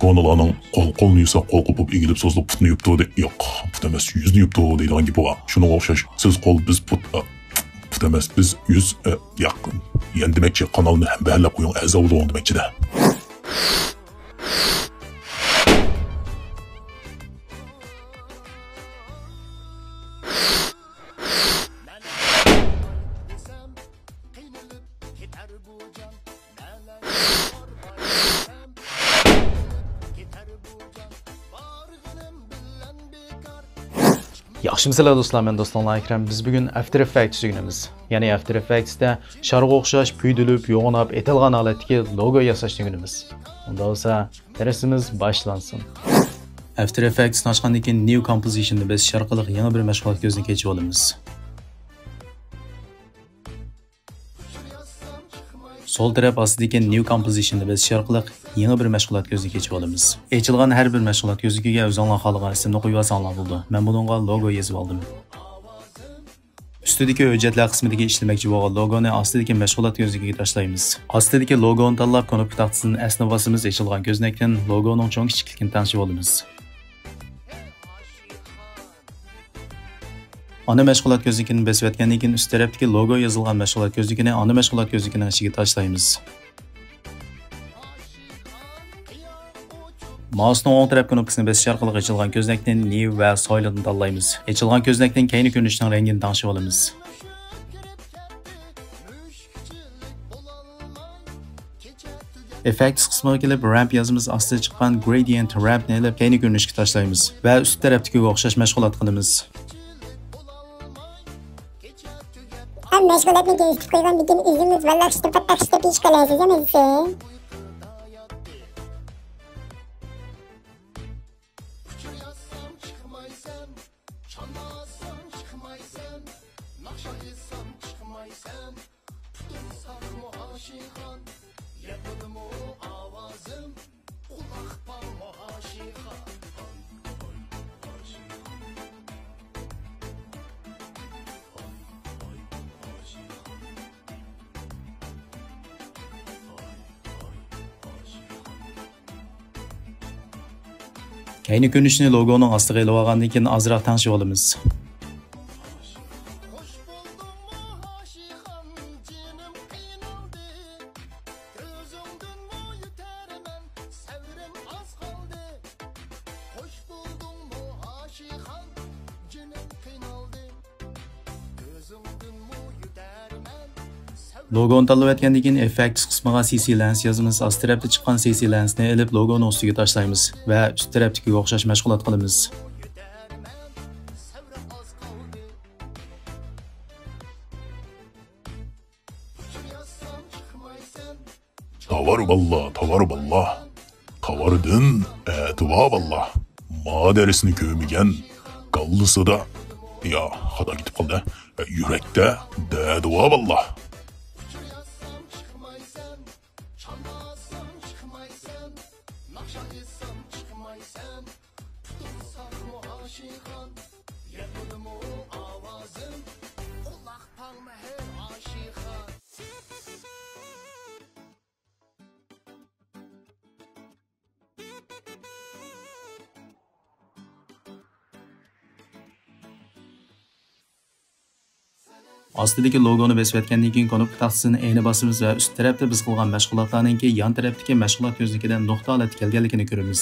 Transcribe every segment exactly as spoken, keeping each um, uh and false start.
كونىلارنىڭ «قول قولنى يۇسا، قول قوپۇپ، ئېگىلىپ سوزۇلۇپ پۇتنى يۇپتۇ» دە، ياق، پۇت ئەمەس، يۈزنى يۇپتۇ دەيدىغان گېپى بار. شۇنىڭغا ئوخشاش، سىز قول، بىز پۇت، ئە، پۇت ئەمەس، بىز يۈز، ئە، ياق، يەنە دېمەكچى، قانالنى ھەمبەھىرلەپ قويۇڭ، ئەزا بولۇڭ دېمەكچىدە. ياخشىمۇسىلەر دوستلار، مەن دوستۇڭلار ئەكرەم. بىز بۈگۈن After Effects ئۆگىنىمىز. يەنى After Effects تە شارغا ئوخشاش پۈيدۈلۈپ، يوغىناپ، ئېتىلغان ھالەتتىكى لوگو ياساشنى ئۆگىنىمىز. ئۇنداق بولسا، دەرسىمىز باشلانسۇن. After Effects نى ئاچقاندىن كېيىن New Composition نى بېسىش ئارقىلىق يېڭى بىر مەشغۇلات كۆزنىكى ئېچىۋالىمىز. سول تەرەپ ئاستىدىكى New Composition نى بېسىش ئارقىلىق يېڭى بىر مەشغۇلات كۆزنىكى ئېچىۋالىمىز. ئېچىلغان ھەر بىر مەشغۇلات كۆزنىكىگە ئۆزۈڭلار خالىغان ئىسىمنى قويۇۋالساڭلار بولىدۇ. مەن بۇنىڭغا لوگو يېزىۋالدىم. ئۈستىدىكى ھۆججەتلەر قىسمىدىكى ئىشلىمەكچى بولغان لوگونى ئاستىدىكى مەشغۇلات كۆزنىكىگە تاشلايمىز. ئاستىدىكى لوگونى تانلاپ، كۇنۇپكا تاختىسىدىن S نى باسىمىز. ئېچىلغان كۆزنەكتىن لوگونىڭ چوڭ كىچىكلىكىنى تەڭشىۋالىمىز. ئانا مەشغۇلات كۆزنىكىنى بېسىۋەتكەندىن كېيىن، ئۈست تەرەپتىكى لوگو يېزىلغان مەشغۇلات كۆزنىكىنى ئانا مەشغۇلات كۆزنىكىنىڭ ئىچىگە تاشلايمىز. مائۇسنىڭ ئوڭ تەرەپ كۇنۇپكىسىنى بېسىش ئارقىلىق ئېچىلغان كۆزنەكتىن New ۋە Solid نى تاللايمىز. ئېچىلغان كۆزنەكتىن كەينى كۆرۈنۈشنىڭ رەڭگىنى تەڭشىۋالىمىز. Effects قىسمىغا كېلىپ، Ramp يازىمىز. ئاستىدا چىققان Gradient Ramp نى ئېلىپ، كەينى كۆرۈنۈشكە تاشلايمىز ۋە ئۈست تەرەپتىكىگە ئوخشاش مەشغۇلات قىلىمىز. ھەم مەشغۇلاتنى كۆرسىتىپ قويغاندىن كېيىن ئۆزىڭىز ۋالاقشىتىپ پاتاقشىتىپ ئىش قىلىسىز ئەمەسمۇ؟ ئۇچۇر يازسام چىقمايسەن، چانا ئاتسام چىقمايسەن، ناخشا ئېيتسام چىقمايسەن، پۇتۇم ساقمۇ ئاشىخان، يەتمىدىمۇ ئاۋازىم، قۇلاق باقمۇ ئاشىخان. كەينى كۆرۈنۈشنى لوگونىڭ ئاستىغا ئېلىۋالغاندىن كېيىن ئازراق تەڭشىۋالىمىز. لوگونى تاللىۋەتكەندىن كېيىن، Effects قىسمىغا C C Lens يازىمىز. ئاستى تەرەپتە چىققان C C Lens نى ئېلىپ، لوگونىڭ ئۈستىگە تاشلايمىز ۋە ئۈست تەرەپتىكىگە ئوخشاش مەشغۇلات قىلىمىز. تاۋار باللا، تاۋار باللا. تاۋاردىن ئەتىۋا باللا. ما دەرسنى كۆرمىگەن، كاللىسىدا، يا، خاتا كېتىپ قالدى. يۈرەكتە دەدىۋا باللا. ئاستىدىكى لوگونى بېسىۋەتكەندىن كېيىن، كۇنۇپكا تاختىسىدىن ئېنى باسىمىز ۋە ئۈست تەرەپتە بىز قىلغان مەشغۇلاتلارنىڭكى يان تەرەپتىكى مەشغۇلات كۆزنىكىدە نۇقتا ھالەتتە كەلگەنلىكىنى كۆرىمىز.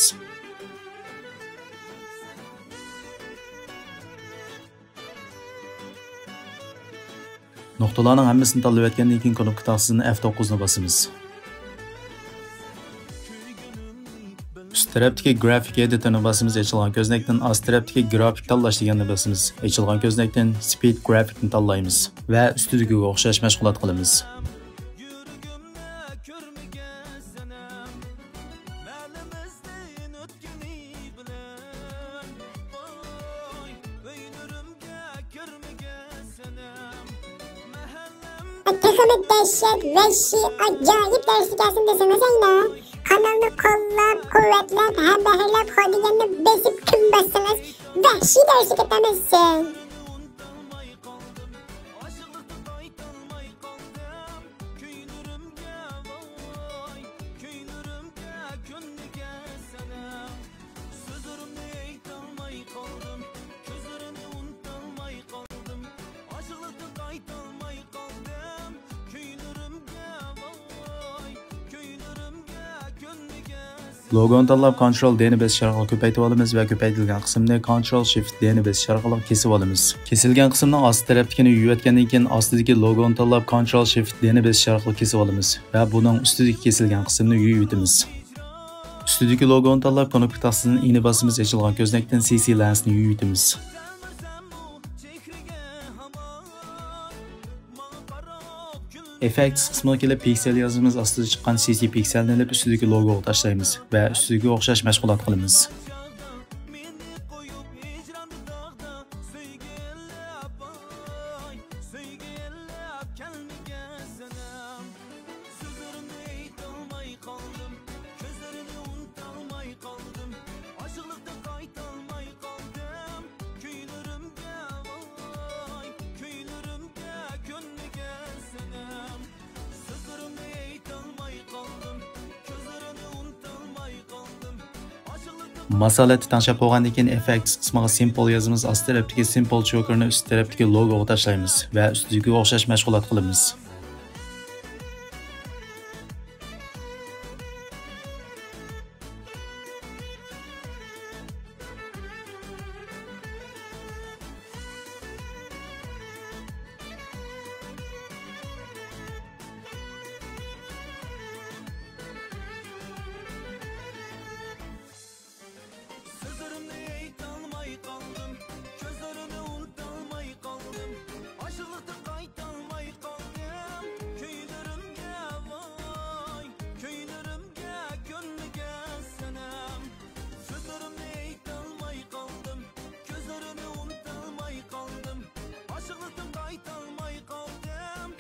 نۇقتىلارنىڭ ھەممىسىنى تاللىۋەتكەندىن كېيىن، كۇنۇپكا تاختىسىدىن ئەف توققۇزنى باسىمىز. ئۈست تەرەپتىكى گرافىك ئېدىتورنى باسىمىز، ئېچىلغان كۆزنەكتىن ئاست تەرەپتىكى گرافىك تاللاش دېگەننى باسىمىز، ئېچىلغان كۆزنەكتىن سپىد گرافىكنى تاللايمىز ۋە ئۈستىدىكىگە ئوخشاش مەشغۇلات قىلىمىز. تېخىمۇ دەھشەت، ۋەھشىي، ئاجايىپ دەرسلىك كەلسۇن دېسىڭىز ئەيلا. قانالنى قوللاپ، قۇۋۋەتلەپ، ھەمبەھىرلەپ، خو دېگەننى بېسىپ كىم باسسىڭىز، ۋەھشىي دەرسلىك كېتەمەسسىز. كۆينۈرۈمگە ۋاي، كۆينۈرۈمگە كۆنمىگەن سەنە. لوگونى تاللاپ، كونترول دېنى بېسىش ئارقىلىق كۆپەيتىۋالىمىز ۋە كۆپەيتىلگەن قىسىمنى كونترول شىفت دېنى بېسىش ئارقىلىق كېسىۋالىمىز. كېسىلگەن قىسىمنىڭ ئاستى تەرەپتىكىنى يۇيۇۋەتكەندىن كېيىن، ئاستىدىكى لوگونى تاللاپ، كونترول شىفت دېنى بېسىش ئارقىلىق كېسىۋالىمىز ۋە بۇنىڭ ئۈستىدىكى كېسىلگەن قىسىمنى يۇيۇۋېتىمىز. ئۈستىدىكى لوگونى تاللاپ، كۇنۇپكا تاختىسىدىن ئىنى باسىمىز، ئېچىلغان كۆزنەكتىن سى سى لەنسنى يۇيۇۋېتىمىز. ئېففېكتس قىسمىغا كېلىپ، پىكسېل يازىمىز، ئاستىدا چىققان سى سى پىكسېلنى ئېلىپ، ئۈستىدىكى لوگوغا تاشلايمىز ۋە ئۈستىدىكىگە ئوخشاش مەشغۇلات قىلىمىز. ماسالا تەڭشەپ بولغاندىن كېيىن، ئېففېكتس قىسمىغا سىمپل يازىمىز، ئاستى تەرەپتىكى سىمپل چوكېرنى ئۈست تەرەپتىكى لوگوغا تاشلايمىز ۋە ئۈستىدىكىگە ئوخشاش مەشغۇلات قىلىمىز.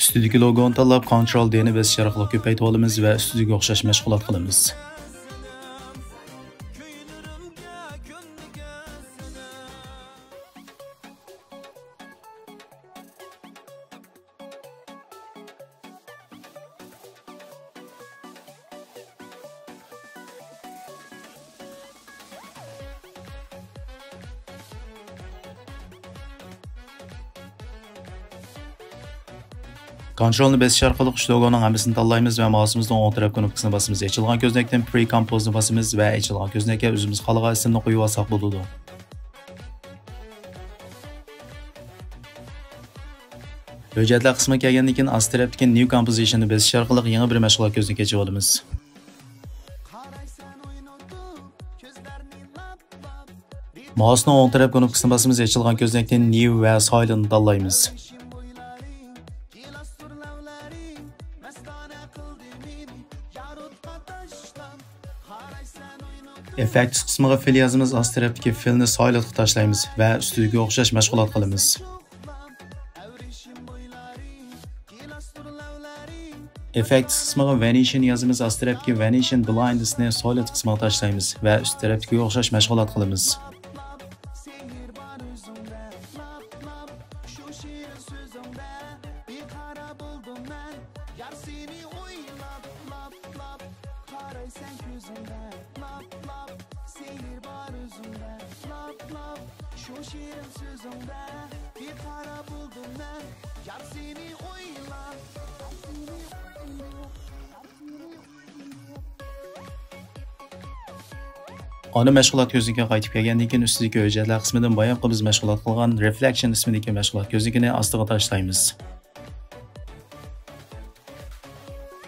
ئۈستىدىكى لوگونى تاللاپ، كونترول دېنى بېسىش ئارقىلىق كۆپەيتىۋالىمىز ۋە ئۈستىدىكىگە ئوخشاش مەشغۇلات قىلىمىز. كونترولنى بېسىش ئارقىلىق ئۈچ لوگونىڭ ھەممىسىنى تاللايمىز ۋە مائۇسىمىزنىڭ ئوڭ تەرەپ كۇنۇپكىسىنى باسىمىز. ئېچىلغان كۆزنەكتىن پرى كومپوزنى باسىمىز ۋە ئېچىلغان كۆزنەككە ئۆزىمىز خالىغان ئىسىمنى قويۇۋالساق بولىدۇ. ھۆججەتلەر قىسمىغا كەلگەندىن كېيىن، ئاستى تەرەپتىكى نيۇ كومپوزىشننى بېسىش ئارقىلىق يېڭى بىر مەشغۇلات كۆزنىكى ئېچىۋالىمىز. مائۇسنىڭ ئوڭ تەرەپ كۇنۇپكىسىنى باسىمىز، ئېچىلغان كۆزنەكتىن نيۇ ۋە سايلېنتنى تاللايمىز. ئېففېكتس قىسمىغا فىل يازىمىز، ئاستى تەرەپتىكى فىلنى سايلېنتقا تاشلايمىز ۋە ئۈستىدىكىگە ئوخشاش مەشغۇلات قىلىمىز. ئېففېكتس قىسمىغا ۋېنىشن يازىمىز، ئاستى تەرەپتىكى ۋېنىشن بلايندنېسنى سولىد قىسمىغا تاشلايمىز ۋە ئۈست تەرەپتىكىگە ئوخشاش مەشغۇلات قىلىمىز. ئانا مەشغۇلات كۆزنىكىگە قايتىپ كەلگەندىن كېيىن، ئۈستىدىكى ھۆججەتلەر قىسمىدىن بايامقى بىز مەشغۇلات قىلغان رېفلېكشن ئىسمىدىكى مەشغۇلات كۆزنىكىنى ئاستىغا تاشلايمىز.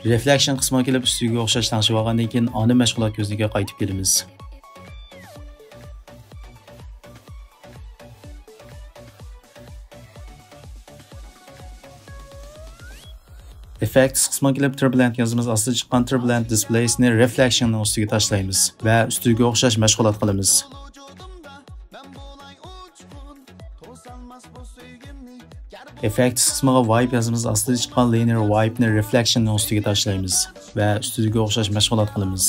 رېفلېكشن قىسمىغا كېلىپ، ئۈستىگە ئوخشاش تەڭشىۋالغاندىن كېيىن، ئانا مەشغۇلات كۆزنىكىگە قايتىپ كېلىمىز. ئېففېكتس قىسمىغا كېلىپ، تۇربۇلېنت يازىمىز، ئاستىدا چىققان تۇربۇلېنت دىسپلېيسنى رېفلېكشننىڭ ئۈستىگە تاشلايمىز ۋە ئۈستىگە ئوخشاش مەشغۇلات قىلىمىز. ئېففېكتس قىسمىغا ۋايپ يازىمىز، ئاستىدا چىققان لىنىيەر ۋايپنى رېفلېكشننىڭ ئۈستىگە تاشلايمىز ۋە ئۈستىدىكىگە ئوخشاش مەشغۇلات قىلىمىز.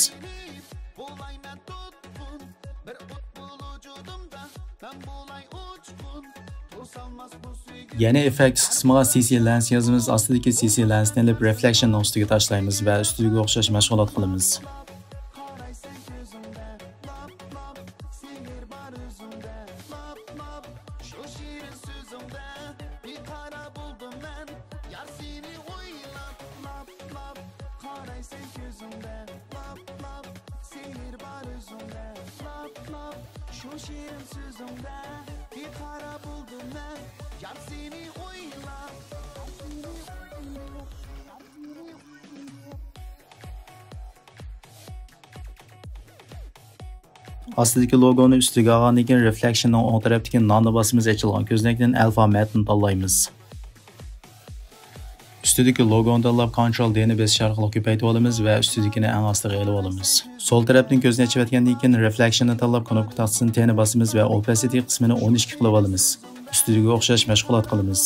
يەنە ئېففېكتس قىسمىغا سى سى لەنس يازىمىز، ئاستىدىكى سى سى لەنسنى ئېلىپ، رېفلېكشننىڭ ئۈستىگە تاشلايمىز ۋە ئۈستىگە ئوخشاش مەشغۇلات قىلىمىز. شۇ شېرىن سۆزۈڭدە بىر قارا بولدۇم مەن، يار سېنى ئويلاپ. ئاستىدىكى لوگونى ئۈستىگە ئالغاندىن كېيىن، رېفلېكشننىڭ ئوڭ تەرەپتىكى ناننى باسىمىز، ئېچىلغان كۆزنەكتىن ئەلفا مەتنى تاللايمىز. ئۈستىدىكى لوگونى تاللاپ، كونترول دېنى بېسىش ئارقىلىق كۆپەيتىۋالىمىز ۋە ئۈستىدىكىنى ئەڭ ئاستىغا ئېلىۋالىمىز. سول تەرەپتىن كۆزنى ئېچىۋەتكەندىن كېيىن، رېفلېكشننى تاللاپ، كۇنۇپكا تاختىسىنى تېنى باسىمىز ۋە ئوپاسىتى قىسمىنى ئون ئىككى قىلىۋالىمىز. ئۈستىدىكىگە ئوخشاش مەشغۇلات قىلىمىز.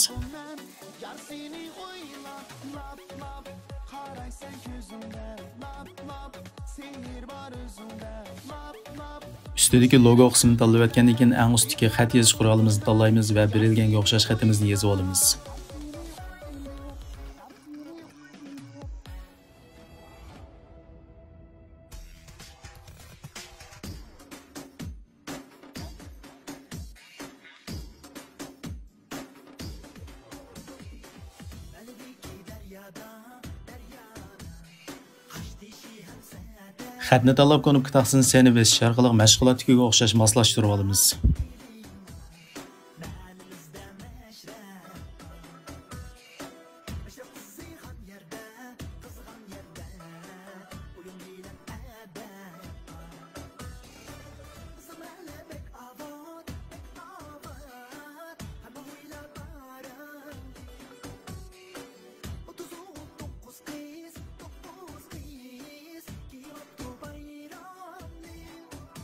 ئۈستىدىكى لوگو قىسمىنى تاللىۋەتكەندىن كېيىن، ئەڭ ئۈستتىكى خەت يېزىش قورالىمىزنى تاللايمىز ۋە بېرىلگەنگە ئوخشاش خېتىمىزنى يېزىۋالىمىز. خەتنى تاللاپ، كۇنۇپكا تاختىسىنى سېنى بېسىش ئارقىلىق مەشغۇلاتتىكىگە ئوخشاش ماسلاشتۇرۇۋالىمىز.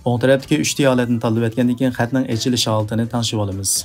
ئوڭ تەرەپتىكى ئۈچ دى ھالەتنى تاللىۋەتكەندىن كېيىن، خەتنىڭ ئېچىلىش ھالىتىنى تەڭشىۋالىمىز.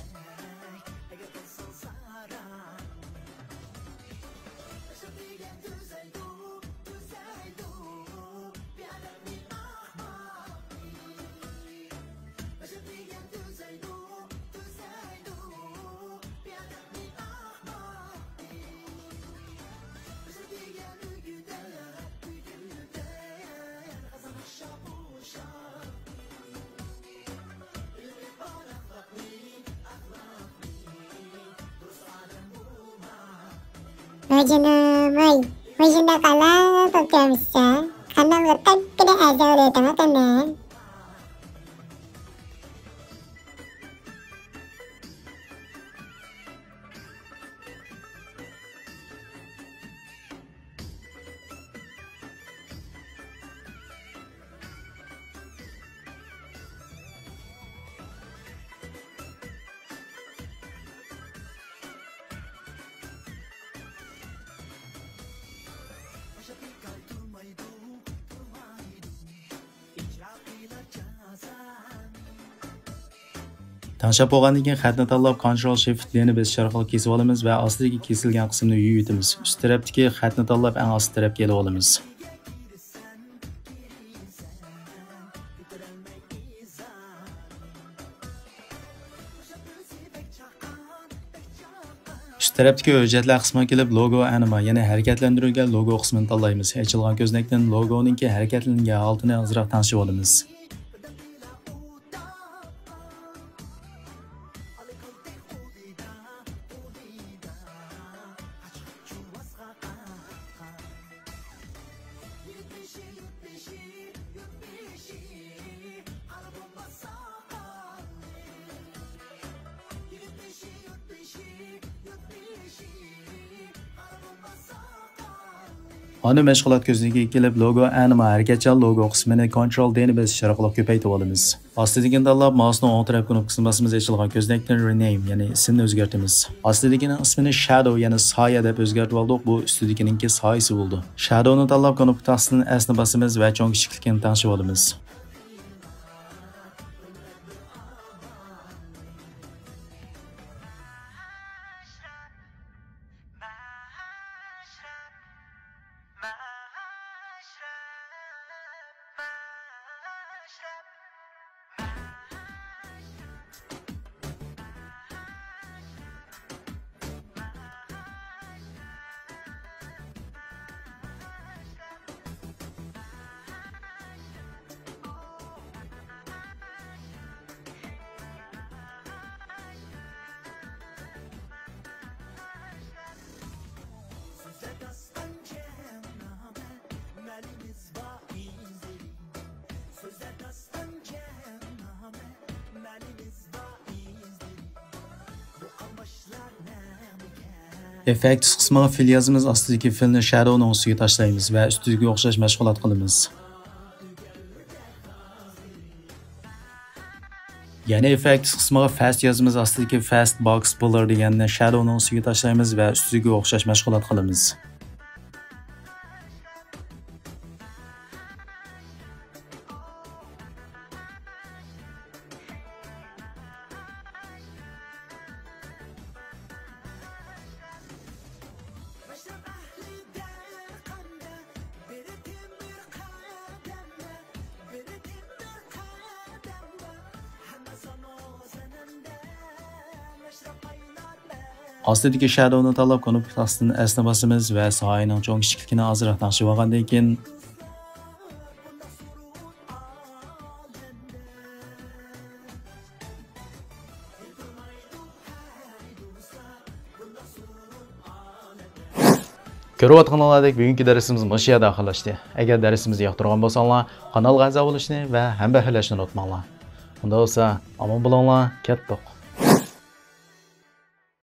ۋاي جېنىم ۋاي، مۇشۇنداق ئالا بوپتۇ ئەمىسە. قانداق بولۇپ بەككىدە ئەزا بولۇۋېتىڭ قېنى. تەڭشەپ بولغاندىن كېيىن، خەتنى تاللاپ، كونترول شىفت دىنى بېسىش ئارقىلىق كېسىۋالىمىز ۋە ئاستىدىكى كېسىلگەن قىسىمنى يۇيۇۋېتىمىز. ئۈست تەرەپتىكى خەتنى تاللاپ، ئەڭ ئاستى تەرەپكە ئېلىۋالىمىز. ئۈست تەرەپتىكى ھۆججەتلەر قىسمىغا كېلىپ، لوگو ئەنىما، يەنى ھەرىكەتلەندۈرۈلگەن لوگو قىسمىنى تاللايمىز. ئېچىلغان كۆزنەكتىن لوگونىڭكى ھەرىكەتلەنگەن ھالىتىنى ئازراق تەڭشىۋالىمىز. ئانا مەشغۇلات كۆزنىكىگە كېلىپ، لوگو ئەنىما ھەرىكەتچان لوگو قىسمىنى كونترول دىنى بېسىش ئارقىلىق كۆپەيتىۋالىمىز. ئاستىدىكىنى تاللاپ، مائۇسنىڭ ئوڭ تەرەپ كۇنۇپكىسىنى باسىمىز، ئېچىلغان كۆزنەكتىن رېنەيم، يەنى ئىسىمنى ئۆزگەرتىمىز. ئاستىدىكىنىڭ ئىسمىنى شادو، يەنى سايە دەپ ئۆزگەرتىۋالدۇق، بۇ ئۈستىدىكىنىڭكى سايىسى بولىدۇ. شادونى تاللاپ، كۇنۇپكا تاختىسىدىن ئەسنى باسىمىز ۋە چوڭ كىچىكلىكىنى تەڭشىۋالىمىز. Effects قىسمىغا فىل يازىمىز، ئاستىدىكى فىلنى شادونىڭ ئۈستىگە تاشلايمىز ۋە ئۈستىدىكىگە ئوخشاش مەشغۇلات قىلىمىز. يەنە effects قىسمىغا فاست يازىمىز، ئاستىدىكى فاست باكس بلۇر دېگەننى شادونىڭ ئۈستىگە تاشلايمىز ۋە ئۈستىگە ئوخشاش مەشغۇلات قىلىمىز. ئاستىدىكى شادونى تاللاپ، كونپكىت ئاستىدىن ئەسنى باسىمىز ۋە سايىنىڭ چوڭ كىچىكلىكىنى ئازراق تەڭشىۋالغاندىن كېيىن، كۆرۈۋاتقىنىڭلاردەك بۈگۈنكى دەرسىمىز مۇشۇ يەردە ئاخىرلاشتى. ئەگەر دەرسىمىزنى ياقتۇرغان بولساڭلار، قانالغا ئەزا بولۇشنى ۋە ھەمبەھىرلەشنى ئۇنتۇماڭلار. ئۇنداق بولسا، ئامان بولۇڭلار، كەتتۇق.